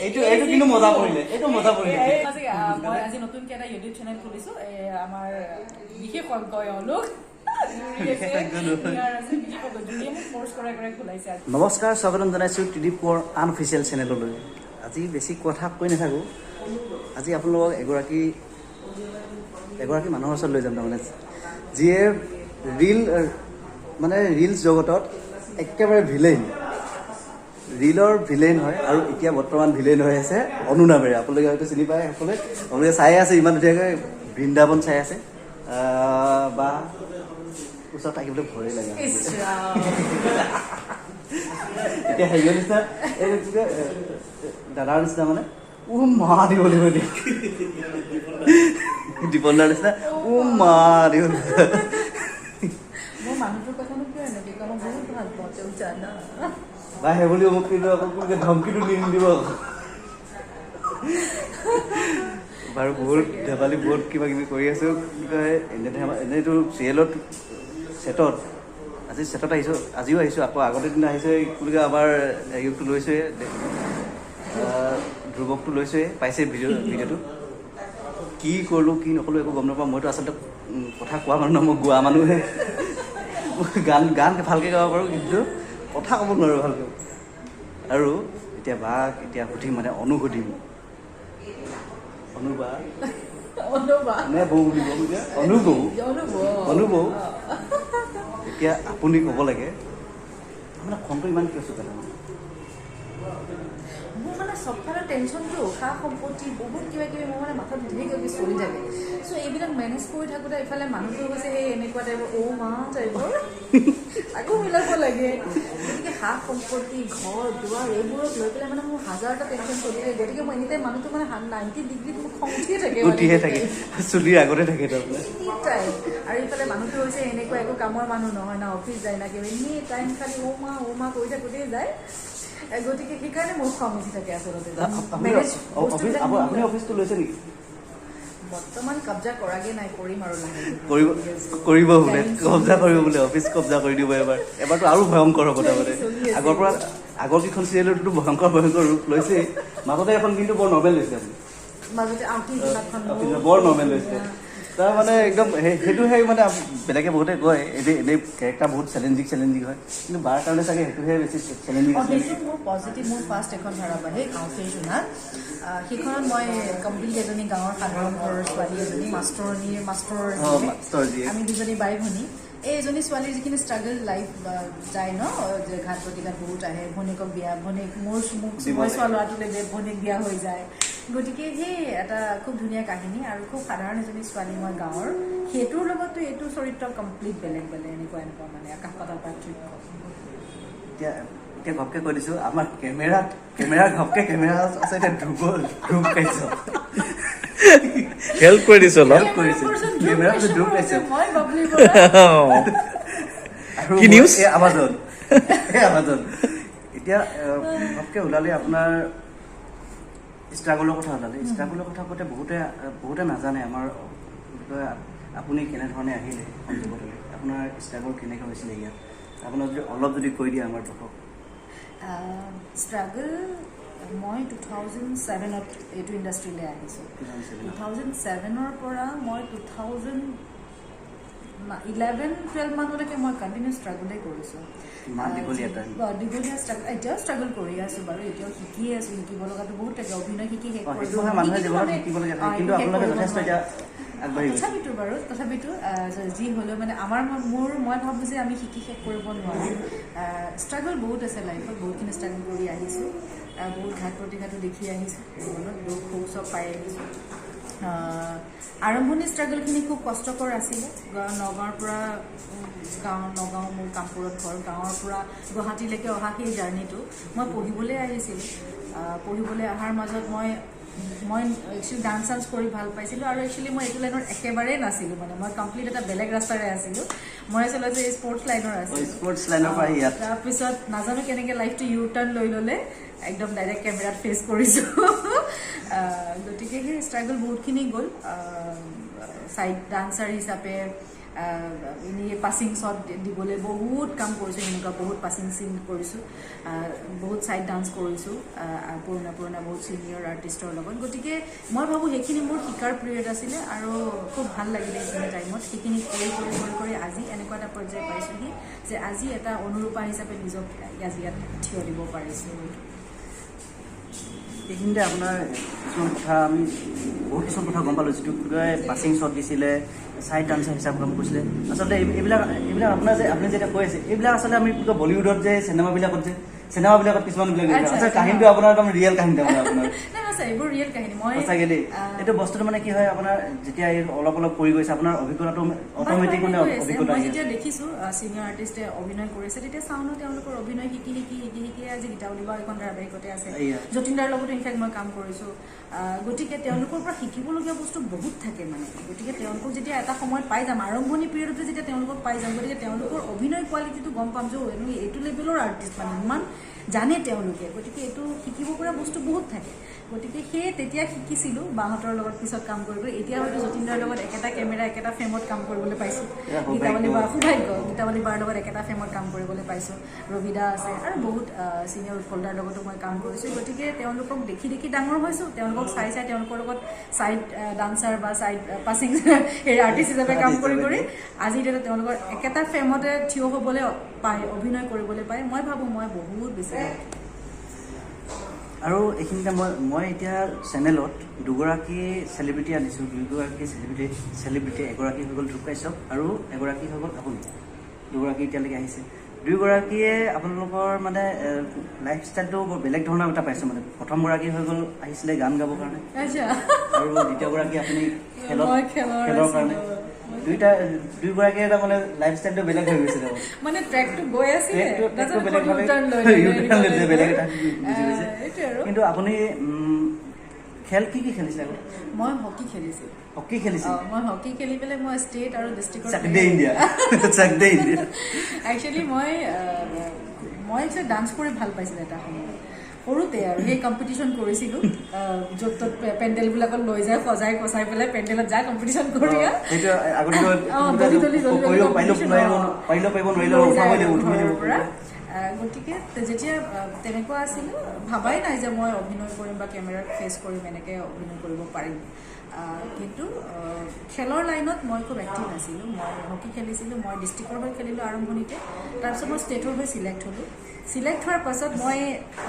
এইটো কিন্তু মজা পৰিলে, এইটো মজা পৰিলে। মই আজি নতুনকে এটা ইউটিউব চেনেল খুলিছো। এই আমাৰ বিশেষজ্ঞ এওঁলোক নমস্কাৰ, স্বাগতম জনাইছোঁ ত্ৰিদীপ কোঁৱৰ আনঅফিচিয়েল চেনেললৈ। আজি বেছি কথা কৈ নাথাকোঁ। আজি আপোনালোকক এগৰাকী এগৰাকী মানুহৰ ওচৰত লৈ যাম, তাৰমানে যিয়ে ৰীল, মানে ৰীলছ জগতত একেবাৰে ভিলেইন, ৰীলৰ ভিলেইন হয় আৰু এতিয়া বৰ্তমান ভিলেইন হৈ আছে অনু নামেৰে। আপোনালোকে হয়তো চিনি পায় সকলোৱে, আপোনালোকে চাই আছে, ইমান ধুনীয়াকৈ বৃন্দাবন চাই আছে বা ওচৰত থাকিবলৈ ভয়েই লাগে। এতিয়া হেৰিয়ৰ নিচিনা, এই কি কয়, দাদাৰ নিচিনা, মানে উ মা দিব লাগিব এতিয়া, দীপন দাৰ নিচিনা উ মা দিব লাগিব। মোৰ মানুহটোৰ কথানো কিয় এনেকে কওঁ? মই বহুত ভাল পাওঁ তেওঁক, জানা। বা সেই বুলি মোক কিন্তু আকৌ কোনোকে ধমকিটো দি নিদিব আকৌ। বাৰু, বহুত ধেমালি, বহুত কিবা কিবি কৰি আছোঁ। কি কয়, এনে এনেইতো চিৰিয়েলত ছেটত, আজি ছেটত আহিছোঁ, আজিও আহিছোঁ, আকৌ আগতে দিনা আহিছোঁ। এই কি আমাৰ হেৰিটো লৈছোৱে, ধ্ৰুৱকটো লৈছোৱে, পাইছে ভিডিঅ'টো। কি কৰিলোঁ কি নকৰিলোঁ একো গম নাপাওঁ। মইতো আচলতে কথা কোৱা মানুহ নহয়, মই গোৱা মানুহে। মই গান গান ভালকৈ গাব পাৰোঁ, কিন্তু কথা ক'ব নোৱাৰোঁ ভালকৈ। আৰু এতিয়া বাক এতিয়া সুধিম, মানে অনু সুধিম, অনু বা অনুবা। নে বৌ বুলি ক'ম এতিয়া? অনু বৌ। অনুব। অনু বৌ, এতিয়া আপুনি ক'ব লাগে, মানে খংটো ইমান কিয় চোকা তাৰমানে? মোৰ মানে চবফালে টেনশ্যনটো, সা সম্পত্তি, বহুত কিবা কিবি, মোৰ মানে মাথাত ধেৰ কিবা কিবি চলি থাকে। চ' এইবিলাক মেনেজ কৰি থাকোঁতে ইফালে মানুহটো হৈছে সেই এনেকুৱা টাইপৰ, অ' মা টাইপৰ, আকৌ মিলাব লাগে। গতিকে সা সম্পত্তি, ঘৰ দুৱাৰ এইবোৰক লৈ পেলাই মানে মোৰ হাজাৰটা টেনশ্যন চলি থাকে। গতিকে মই এনি টাইম মানুহটো মানে 90 ডিগ্ৰীত মোৰ খং উঠিয়ে থাকে মানে। উঠিহে থাকে, চুলিৰ আগতে থাকে তাৰমানে। Any time. আৰু ইফালে মানুহটো হৈছে এনেকুৱা, একো কামৰ মানুহ নহয় না, অফিচ যায় না কিবা, এনি টাইম খালি অ' মা অ' মা কৰি থাকোঁতেই যায়। গতিকে সেইকাৰণে মোৰ খং উঠি থাকে আচলতে। আপুনি Manage office বস্তুবিলাক আপুনি নিমিলে। অফিচটো লৈছে নেকি? বৰ্তমান কব্জা কৰাগে নাই, কৰিম আৰু লাহে। কৰিব কৰিব বোলে, কব্জা কৰিব বোলে, অফিচ কব্জা কৰি দিব এবাৰ। এবাৰতো আৰু ভয়ংকৰ হ'ব তাৰমানে। চলি আছে। আগৰ পৰা আগৰ কেইখন চিৰিয়েলতো ভয়ংকৰ ভয়ংকৰ ৰূপ লৈছেই, মাজতে এখন কিন্তু বৰ নৰ্মেল লৈছে আপুনি। মাজতে আউটি জোনাকখন। বৰ নৰ্মেল লৈছে, তাৰ মানে একদম সেইটোহে। মানে বেলেগে বহুতে কয় এনেই এনেই কেৰেক্টাৰ বহুত চেলেঞ্জিং চেলেঞ্জিং হয়, কিন্তু বাৰ কাৰণে চাগে সেইটোহে বেছি চেলেঞ্জিং আছিলে। সেইটো মোৰ পজিটিভ, মোৰ ফাৰ্ষ্ট এখন ধাৰাবাহিক আউটিৰ জোনাক। সেইখনত মই কমপ্লিট এজনী গাঁৱৰ সাধাৰণ ঘৰৰ ছোৱালী এজনী, মাষ্টৰণীৰ মাষ্টৰৰ জীয়েক। মাষ্টৰ জীয়েক। আমি দুজনী বাই ভনী। এই এজনী ছোৱালীৰ যিখিনি ষ্ট্ৰাগল লাইফ যায় ন, যে ঘাত প্ৰতিঘাত বহুত আহে, ভনীয়েকক বিয়া, ভনীয়েক মোৰ মোক দিব মই লাগে। চোৱা ল'ৰাটোলৈ যে ভনীয়েক বিয়া হৈ যায়। গতিকে সেই এটা খুব ধুনীয়া কাহিনী আৰু খুব সাধাৰণ এজনী ছোৱালী মই গাঁৱৰ, সেইটোৰ লগতো এইটো চৰিত্ৰ কমপ্লিট বেলেগ বেলেগ, এনেকুৱা এনেকুৱা মানে আকাশ পাতাল পাৰ্থক্য। এতিয়া এতিয়া ঘপকে কৈ দিছোঁ, আমাৰ কেমেৰাত কেমেৰা ঘপকে কেমেৰা আছে এতিয়া ধ্ৰুৱ ধ্ৰুৱ কাশ্যপ। হেল্প কৰি দিছো অলপ। হেল্প কৰিছে। কেমেৰাত ধ্ৰুৱ কাশ্যপ। মই বাবলি বৰা। আৰু কি news? এই আমাজন, এই আমাজন। এতিয়া ঘপকে ওলালে আপোনাৰ ষ্ট্ৰাগলৰ কথা ওলালে। ষ্ট্ৰাগলৰ কথা কওঁতে বহুতে বহুতে নাজানে আমাৰ, কি কয়, আপুনি কেনেধৰণে আহিলে এখন জগতলৈ, আপোনাৰ ষ্ট্ৰাগল কেনেকৈ হৈছিলে ইয়াত, আপোনাৰ যদি অলপ যদি কৈ দিয়ে আমাৰ দৰ্শক। ষ্ট্ৰাগল, মই 2007ত এইটো ইণ্ডাষ্ট্ৰীলৈ আহিছোঁ। 2007। 2007ৰ পৰা মই 2011-12 মানলৈকে মই কণ্টিনিউ ষ্ট্ৰাগলেই কৰিছোঁ। ইমান দীঘলীয়া time। দীঘলীয়া ষ্ট্ৰাগল, এতিয়াও ষ্ট্ৰাগল কৰি আছোঁ বাৰু, এতিয়াও শিকিয়ে আছোঁ। শিকিব লগাটো বহুত থাকে, অভিনয় শিকি শেষ কৰিব সেইটো হয়, মানুহে শিকিতো জীৱনত মানে- শিকিবলগীয়া থাকে, কিন্তু এইটো শেষ আপোনালোকে কৰিব যথেষ্ট নোৱাৰে। এতিয়া আগবাঢ়ি গৈছে। তথাপিতো বাৰু, তথাপিতো যি হ'লেও মানে আমাৰ মোৰ মই ভাবোঁ যে আমি শিকি শেষ কৰিব নোৱাৰোঁ। ষ্ট্ৰাগল বহুত আছে লাইফত, বহুতখিনি ষ্ট্ৰাগল কৰি আহিছোঁ, বহুত ঘাত প্ৰতিঘাতো দেখি আহিছোঁ জীৱনত, দুখ সুখ চব পাই আহিছোঁ। আৰম্ভণি ষ্ট্ৰাগলখিনি খুব কষ্টকৰ আছিলে। নগাঁৱৰ পৰা, গাঁও, নগাঁও মোৰ কামপুৰত ঘৰ, গাঁৱৰ পৰা গুৱাহাটীলৈকে অহা সেই জাৰ্ণিটো, মই পঢ়িবলৈ আহিছিলোঁ। পঢ়িবলৈ অহাৰ মাজত মই মই একচুৱেলি ডান্স চান্স কৰি ভাল পাইছিলোঁ আৰু একচুৱেলি মই এইটো লাইনত একেবাৰেই নাছিলোঁ, মানে মই কমপ্লিট এটা বেলেগ ৰাস্তাৰে আছিলোঁ। মই আচলতে স্পৰ্টছ লাইনৰ আছিলোঁ। স্পৰ্টছ লাইনৰ পৰা ইয়াত। তাৰপিছত নাজানো কেনেকৈ লাইফটো ইউ টাৰ্ণ লৈ ল'লে, একদম ডাইৰেক্ট কেমেৰাত ফেচ কৰিছোঁ। গতিকে সেই ষ্ট্ৰাগল বহুতখিনি গ'ল। ছাইড ডান্সাৰ হিচাপে এনেই পাছিং শ্বট দিবলৈ বহুত কাম কৰিছোঁ, সেনেকুৱা বহুত পাছিং চিন কৰিছোঁ, বহুত ছাইড ডান্স কৰিছোঁ পুৰণা পুৰণা বহুত ছিনিয়ৰ আৰ্টিষ্টৰ লগত। গতিকে মই ভাবোঁ সেইখিনি মোৰ শিকাৰ পিৰিয়ড আছিলে আৰু খুব ভাল লাগিলে সেইখিনি টাইমত। সেইখিনি কৰি কৰি কৰি কৰি আজি এনেকুৱা এটা পৰ্যায় পাইছোঁহি যে আজি এটা অনুৰূপা হিচাপে নিজক আজি ইয়াত থিয় দিব পাৰিছোঁ। এইখিনিতে আপোনাৰ কিছুমান কথা, আমি বহুত কিছুমান কথা গম পালোঁ, যিটো কয় পাছিং শ্বট দিছিলে, ছাইড ডান্সাৰ হিচাপে কাম কৰিছিলে। আচলতে এইবিলাক আপোনাৰ যে আপুনি যেতিয়া কৈ আছে, এইবিলাক আচলতে আমি কি কয় বলিউডত যে চিনেমাবিলাকত কিছুমান বিলাক আচলতে কাহিনীটো আপোনাৰ একদম ৰিয়েল কাহিনী তাৰমানে আপোনাৰ। নাই, সঁচা, এইবোৰ ৰিয়েল কাহিনী। মই সঁচাকে দেই, এইটো বস্তুটো মানে কি হয়, আপোনাৰ যেতিয়া এই অলপ অলপ কৰি গৈছে, আপোনাৰ অভিজ্ঞতাটো অট'মেটিক মানে বাঢ়ি গৈ আছে। অভিজ্ঞতা মই আহি যেতিয়া আছে। দেখিছোঁ ছিনিয়ৰ আৰ্টিষ্টে অভিনয় কৰিছে, তেতিয়া চাওঁ ন তেওঁলোকৰ অভিনয় শিকি শিকি শিকি শিকি আজি গীতাৱলী বা এখন ধাৰাবাহিকতে আছে। যতীন দাৰ লগতো ইনফেক্ট মই কাম কৰিছোঁ। গতিকে তেওঁলোকৰ পৰা শিকিবলগীয়া বস্তু বহুত থাকে মানে। গতিকে তেওঁলোকক যেতিয়া এটা সময়ত পাই যাম, আৰম্ভণি পিৰিয়ডতে যেতিয়া তেওঁলোকক পাই যাম, গতিকে তেওঁলোকৰ অভিনয় কোৱালিটিটো গম পাম যে এইটো লেভেলৰ আৰ্টিষ্ট মানে ইমান জানে তেওঁলোকে। গতিকে এইটো শিকিব পৰা বস্তু বহুত থাকে। গতিকে সেই তেতিয়া শিকিছিলোঁ বাহঁতৰ লগত পিছত কাম কৰি কৰি। এতিয়া হয়তো যতীন দাৰ লগত একেটা কেমেৰা, একেটা ফ্ৰেমত কাম কৰিবলৈ পাইছোঁ। এয়া সৌভাগ্য। গীতাৱলী বা সৌভাগ্য, গীতাৱলী বাৰ লগত একেটা ফ্ৰেমত কাম কৰিবলৈ পাইছোঁ। ৰবিদা আছে আৰু বহুত ছিনিয়ৰ উৎপল দাৰ লগতো মই কাম কৰিছোঁ। গতিকে তেওঁলোকক দেখি দেখি ডাঙৰ হৈছোঁ, তেওঁলোকক চাই চাই তেওঁলোকৰ লগত ছাইড ডান্সাৰ বা ছাইড পাছিং হেৰি আৰ্টিষ্ট হিচাপে কাম কৰি কৰি আজি এতিয়া তেওঁলোকৰ একেটা ফ্ৰেমতে থিয় হ'বলৈ পাই, অভিনয় কৰিবলৈ পাই মই ভাবোঁ মই বহুত বেছি lucky। আৰু এইখিনিতে মই এতিয়া চেনেলত দুগৰাকী চেলিব্ৰিটি আনিছোঁ, দুগৰাকী চেলিব্ৰিটি, এগৰাকী হৈ গ'ল ধ্ৰুৱ কাশ্যপ আৰু এগৰাকী হৈ গ'ল আপুনি। দুগৰাকী এতিয়ালৈকে আহিছে। দুয়োগৰাকীয়ে আপোনালোকৰ মানে লাইফষ্টাইলটো বৰ বেলেগ ধৰণৰ এটা পাইছোঁ। মানে প্ৰথমগৰাকী হৈ গ'ল আহিছিলে গান গাবৰ কাৰণে আৰু দ্বিতীয়গৰাকী আপুনি মই খেলৰ খেলৰ কাৰণে। আছিলোঁ। দুয়োগৰাকীয়ে এটা মানে লাইফষ্টাইলটো বেলেগ হৈ গৈছিলে। মানে ট্ৰেকটো গৈ আছিলে, ট্ৰেকটো তাৰপিছত বেলেগ ক'ত ফালে U-turn লৈ ল'লে, U-turn লৈ এনেকুৱা বেলেগ type। এটা গুচি গৈছে। এইটোৱে আৰু। কিন্তু আপুনি খেল কি কি খেলিছিলে আগতে? মই হকী খেলিছিলোঁ। হকী খেলিছিল? মই হকী খেলি পেলাই মই ষ্টেট আৰু ডিষ্ট্ৰিক্টৰ চাক দে ইণ্ডিয়া, চাক দে ইণ্ডিয়া। একচুৱেলি মই একচুৱেলি ডান্স কৰি ভাল পাইছিলোঁ এটা সময়ত সৰুতে, আৰু সেই কম্পিটিশ্যন কৰিছিলোঁ, য'ত ত'ত পেণ্ডেলবিলাকত লৈ যায় সজাই কচাই পেলাই পেণ্ডেলত যায় কম্পিটিশ্যন কৰি আহ। সেইটো আগতে দলি দলি দলি দলি কৰিব পাৰিলেও competition, নোৱাৰিলেও, পাৰিলেও পাৰিব, নোৱাৰিলেও লৈ যায় উঠাবই লাগিব, আৰু উঠিবই লাগিব। ঘৰৰ পৰা। গতিকে যেতিয়া তেনেকুৱা আছিলে, ভাবাই নাই যে মই অভিনয় কৰিম বা কেমেৰাত ফেচ কৰিম, এনেকৈ অভিনয় কৰিব পাৰিম। কিন্তু খেলৰ লাইনত মই খুব এক্টিভ আছিলোঁ। মই হকী খেলিছিলোঁ, মই ডিষ্ট্ৰিক্টৰ হৈ খেলিলোঁ আৰম্ভণিতে, তাৰপিছত মই ষ্টেটৰ হৈ চিলেক্ট হ'লোঁ। চিলেক্ট হোৱাৰ পাছত মই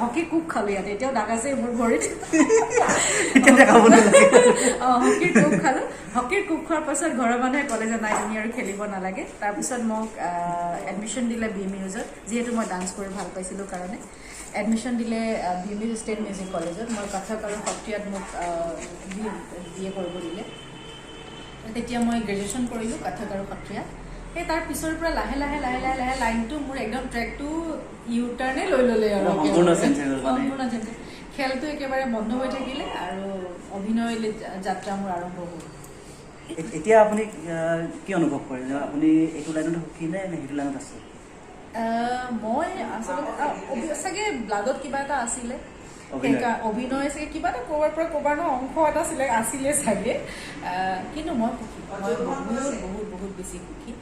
হকী কোব খালোঁ, ইয়াতে এতিয়াও দাগ আছে মোৰ ভৰিত। এতিয়া দেখাব নালাগে। হকীৰ কোব খালোঁ। হকীৰ কোব খোৱাৰ পাছত ঘৰৰ মানুহে ক'লে যে নাই, তুমি আৰু খেলিব নালাগে। তাৰপিছত মোক এডমিশ্যন দিলে বি মিউজত, যিহেতু মই ডান্স কৰি ভাল পাইছিলোঁ কাৰণে এডমিশ্যন দিলে বি মিউজ ষ্টেট মিউজিক কলেজত। মই কথক আৰু সত্ৰীয়াত মোক বি এ কৰিব দিলে। তেতিয়া মই গ্ৰেজুৱেশ্যন কৰিলোঁ কথক আৰু সত্ৰীয়াত। সেই তাৰ পিছৰ পৰা লাহে লাহে লাহে লাহে লাহে লাইনটো মোৰ একদম ট্ৰেকটো ইউ টাৰ্ণে লৈ ল'লে আৰু সম্পূৰ্ণ change হৈ গ'ল মানে। সম্পূৰ্ণ change। খেলটো একেবাৰে বন্ধ হৈ থাকিলে আৰু অভিনয় যাত্ৰা মোৰ আৰম্ভ হ'ল। এতিয়া আপুনি কি অনুভৱ কৰে যে আপুনি এইটো লাইনত সুখী নে নে সেইটো লাইনত আছে? মই আচলতে চাগে ব্লাডত কিবা এটা আছিলে। অভিনয়। অভিনয় চাগে কিবা এটা ক'ৰবাৰ পৰা ক'ৰবাৰ ন অংশ এটা আছিলে চাগে। কিন্তু মই সুখী, মই বহুত বহুত বহুত বেছি সুখী।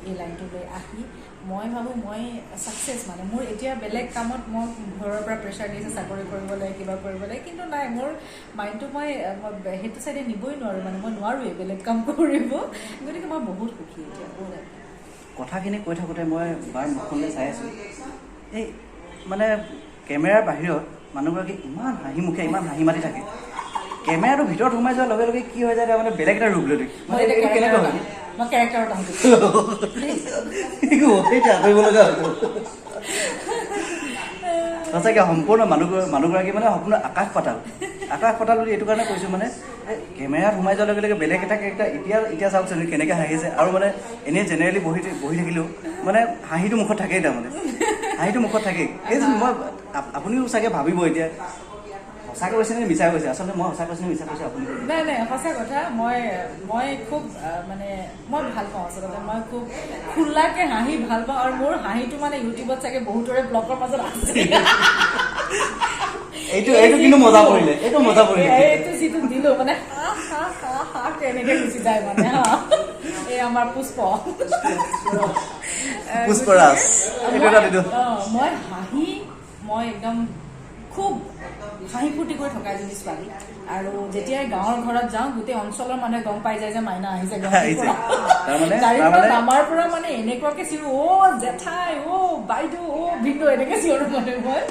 এই লাইনটোলৈ আহি মই ভাবোঁ মই ছাকচেছ। মানে মোৰ এতিয়া বেলেগ কামত মই ঘৰৰ পৰা প্ৰেছাৰ দিছে চাকৰি কৰিব লাগে, কিবা কৰিব লাগে, কিন্তু নাই, মোৰ মাইণ্ডটো মই সেইটো চাইডে নিবই নোৱাৰোঁ, মানে মই নোৱাৰোৱেই বেলেগ কাম কৰিব। গতিকে মই বহুত সুখী এতিয়া, বহুত happy। কথাখিনি কৈ থাকোঁতে মই বাৰ মুখখনলৈ চাই আছোঁ, এই মানে কেমেৰাৰ বাহিৰত মানুহগৰাকী ইমান হাঁহিমুখীয়া, ইমান হাঁহি মাতি থাকে, কেমেৰাটোৰ ভিতৰত সোমাই যোৱাৰ লগে লগে কি হৈ যায়, তাৰমানে বেলেগ এটা ৰূপ লৈ থাকে। মই মানে এতিয়া এইটো কেনেকুৱা হয়? মই কেৰেক্টাৰত আহোঁ। এতিয়া আঁতৰিব লগা হৈ গ'ল। সঁচাকৈ সম্পূৰ্ণ মানুহগৰাকী মানে সম্পূৰ্ণ আকাশ পাতাল। আকাশ পাতাল বুলি এইটো কাৰণে কৈছোঁ, মানে এই কেমেৰাত সোমাই যোৱাৰ লগে লগে বেলেগ এটা কেৰেক্টাৰ। এতিয়া চাওকচোন কেনেকৈ হাঁহিছে। আৰু মানে এনেই জেনেৰেলি বহি থাকিলেও মানে হাঁহিটো মুখত থাকেই, তাৰমানে হাঁহিটো মুখত থাকেই। এই যে মই আপুনিও চাগে ভাবিব এতিয়া সঁচা কৈছে নে মিছা কৈছে। আচলতে মই সঁচা কৈছে নে মিছা কৈছে আপুনি? নাই নাই, সঁচা কথা। মই খুব মানে মই ভাল পাওঁ আচলতে, মই খুব খোলাকে হাঁহি ভাল পাওঁ। আৰু মোৰ হাঁহিটো মানে ইউটিউবত চাগে বহুতৰে ব্লগৰ মাজত আছে। এইটো কিন্তু মজা পৰিলে, এইটো মজা পৰিলে। এইটো যিটো দিলো মানে হা হা হা হা কেনেকে গুচি যায় মানে, হা। এই আমাৰ পুষ্প। পুষ্পৰাজ। এইটো এটা দি দিওঁ। মই হাঁহি, মই একদম খুব হাঁহি ফূৰ্তি কৰি থকা এজনী ছোৱালী আৰু যেতিয়াই গাঁৱৰ ঘৰত যাওঁ, গোটেই অঞ্চলৰ মানুহে গম পাই যায় যে মাইনা আহিছে গুৱাহাটীৰ আহিছে। পৰা। গাড়ীৰ পৰা নামাৰ পৰা মানে এনেকুৱাকে চিঞৰো, "অ' জেঠাই, অ' বাইদেউ, অ' ভিনদেউ", এনেকে চিঞৰো মানে মই।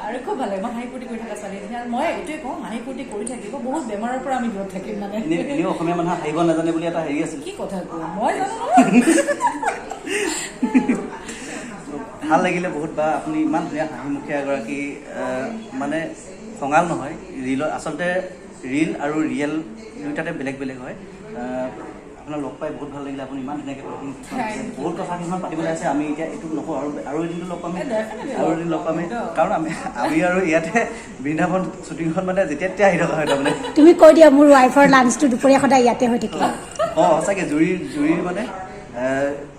আৰু খুব ভাল লাগে। মই হাঁহি ফূৰ্তি কৰি থকা ছোৱালী এজনী আৰু মই এইটোৱে কওঁ, হাঁহি ফূৰ্তি কৰি থাকিব, বহুত বেমাৰৰ পৰা আমি দূৰত থাকিম মানে। এনেও অসমীয়া মানুহে হাঁহিব নাজানে বুলি এটা হেৰি আছিল। কি কথা কোৱা, মই জানো নহয়। ভাল লাগিলে বহুত বা, আপুনি ইমান ধুনীয়া হাঁহিমুখীয়া এগৰাকী, মানে খঙাল নহয়। ৰিলত আচলতে ৰিল আৰু ৰিয়েল দুয়োটাতে বেলেগ বেলেগ হয়। আপোনাক লগ পাই বহুত ভাল লাগিলে। আপুনি ইমান ধুনীয়াকৈ কথাখিনি কিছুমান Thank you. বহুত কথা কিছুমান পাতিবলৈ আছে। আমি এতিয়া এইটো নকওঁ আৰু, আৰু এদিনটো লগ পামেই। Definitely. আৰু এদিন লগ পামেই। একদম। কাৰণ আমি আৰু ইয়াতে বৃন্দাবন শ্বুটিংখন মানে যেতিয়া তেতিয়া আহি থকা হয় তাৰমানে। তুমি কৈ দিয়া, মোৰ ৱাইফৰ লাঞ্চটো দুপৰীয়া সদায় ইয়াতে হৈ থাকে। অঁ, সঁচাকৈ জুৰিৰ মানে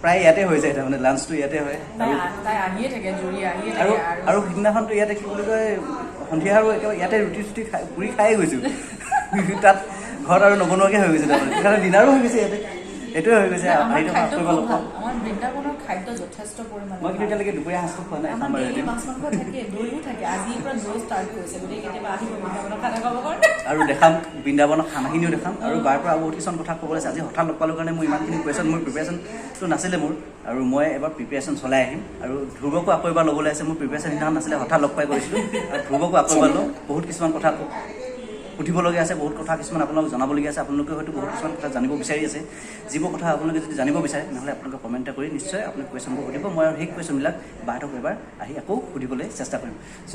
প্ৰায় ইয়াতে হৈ যায়, তাৰমানে লাঞ্চটো ইয়াতে হয়। তাই আৰু তাই আহিয়ে থাকে, জুৰি আহিয়ে আৰু থাকে আৰু আৰু সিদিনাখনতো ইয়াতে কি বুলি কয়, সন্ধিয়া আৰু একেবাৰে ইয়াতে ৰুটি চুটি খাই, পুৰি খায়ে গৈছোঁ তাত। ঘৰত আৰু নবনোৱাকৈ হৈ গৈছে তাৰমানে, সেইকাৰণে ডিনাৰো হৈ গৈছে ইয়াতে। এইটোৱে হৈ গৈছে। আমাৰ আহি থকা খাদ্য আকৌ এবাৰ খুব লগ ভাল। পাম। আমাৰ বৃন্দাবনৰ খাদ্য যথেষ্ট পৰিমাণে মই কিন্তু ভাল। এতিয়ালৈকে দুপৰীয়া সাজটো খোৱা নাই। আমাৰ খাম বাৰু ডেইলি এদিন। মাছ মাংস থাকে, দৈও থাকে। আজিৰ পৰা দৈ ষ্টাৰ্ট কৰিছে, গতিকে কেতিয়াবা আহিব বৃন্দাবনৰ খানা খাবৰ কাৰণে। আৰু দেখাম, বৃন্দাবনৰ খানাখিনিও দেখাম। আৰু বাৰ পৰা বহুত কিছুমান কথা ক'বলৈ আছে। আজি হঠাৎ লগ পালোঁ কাৰণে মোৰ ইমানখিনি কুৱেশ্যন, মোৰ প্ৰিপেৰেশ্যনটো নাছিলে মোৰ। আৰু মই এবাৰ প্ৰিপেৰেশ্যন চলাই আহিম। আৰু ধ্ৰুৱকো আকৌ এবাৰ ল'বলৈ আছে। মোৰ প্ৰিপেৰেশ্যন সেইদিনাখন নাছিলে, হঠাৎ লগ পাই কৰিছিলোঁ। আৰু ধ্ৰুৱকো আকৌ এবাৰ লওঁ, বহুত কিছুমান কথা সুধিবলগীয়া আছে, বহুত কথা কিছুমান আপোনালোক জনাবলগীয়া আছে। আপোনালোকে হয়তো বহুত কিছুমান কথা জানিব বিচাৰি আছে। যিবোৰ কথা আপোনালোকে যদি জানিব বিচাৰে, তেনেহ'লে আপোনালোকে কমেণ্ট এটা কৰি নিশ্চয় আপোনালোকে কুৱেশ্যনবোৰ সুধিব। মই আৰু সেই কুৱেশ্যনবিলাক বাহঁতক এবাৰ আহি আকৌ সুধিবলৈ চেষ্টা কৰিম। চ'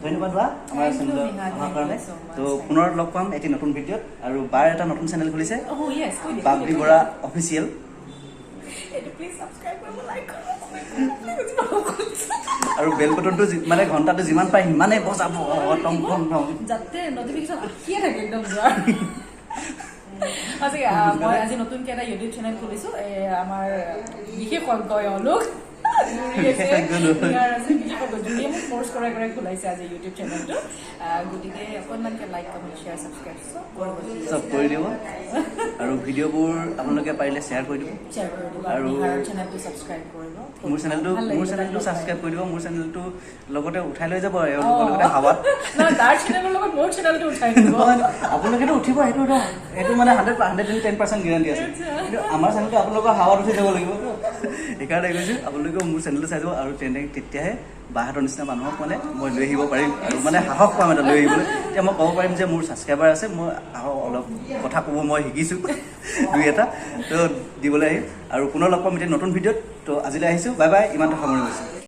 ধন্যবাদ বা, আমাৰ Thank you, চেনেলত Nihar. অহাৰ Thank কাৰণে। you so much. ত' পুনৰ লগ পাম এটি নতুন ভিডিঅ'ত। আৰু বাৰ এটা নতুন চেনেল খুলিছে, Oh yes, কৈ দিয়া, কৈ বাবলি দিয়া, কৈ বৰা দিয়া। অফিচিয়েল। এইটো প্লিজ ছাবস্ক্ৰাইব কৰিব, লাইক কৰিব, please। আৰু বেল বটনটো মানে ঘণ্টাটো যিমান পাৰে সিমানেই বজাব, টং টং টং। যাতে নটিফিকেশ্যন আহিয়ে থাকে একদম যোৱাৰ। সঁচাকে মই আজি নতুনকে এটা ইউটিউব চেনেল খুলিছোঁ। এই আমাৰ বিশেষজ্ঞ এওঁলোক জুৰি আছে, বিশেষজ্ঞ নহয়। নিহাৰ আছে, বিশেষজ্ঞ জুৰিয়ে মোক ফ'ৰ্চ কৰাই কৰাই খোলাইছে আজি ইউটিউব চেনেলটো। গতিকে অকণমানকে লাইক, কমেণ্ট, শ্বেয়াৰ, ছাবস্ক্ৰাইব চব কৰিব। চব কৰি দিব আৰু ভিডিঅ'বোৰ আপোনালোকে পাৰিলে শ্বেয়াৰ কৰি দিব। শ্বেয়াৰ কৰি দিব আৰু আৰু নিহাৰৰ চেনেলটো ছাবস্ক্ৰাইব কৰিব। মোৰ চেনেলটো ভাল লাগিব মোৰ তাক চেনেলটো লগ পাই। ছাবস্ক্ৰাইব কৰি দিব। মোৰ চেনেলটো লগতে উঠাই লৈ যাব এওঁলোকৰ লগতে হাৱাত। নহয়, তাৰ চেনেলৰ লগত মোৰ চেনেলটো উঠাই দিব। নহয়, আপোনালোকেতো উঠিব, সেইটো এইটো মানে 110% গেৰাণ্টি আছে। কিন্তু আমাৰ চেনেলটো আপোনালোকৰ হাৱাত উঠি যাব লাগিব। সেইকাৰণে কৈছোঁ, আপোনালোকেও মোৰ চেনেলটো চাই যাব। আৰু তেনে তেতিয়াহে বাহঁতৰ নিচিনা মানুহক মানে মই লৈ আহিব পাৰিম আৰু মানে সাহস পাম এটা লৈ আহিবলৈ। তেতিয়া মই ক'ব পাৰিম যে মোৰ ছাবস্ক্ৰাইবাৰ আছে, মই আহক, অলপ কথা ক'ব মই শিকিছোঁ দুই এটা তো দিবলৈ আহিম। আৰু পুনৰ লগ পাম এতিয়া নতুন ভিডিঅ'ত। তো আজিলৈ আহিছোঁ, বাই বাই। ইমানটো সামৰি গৈছোঁ।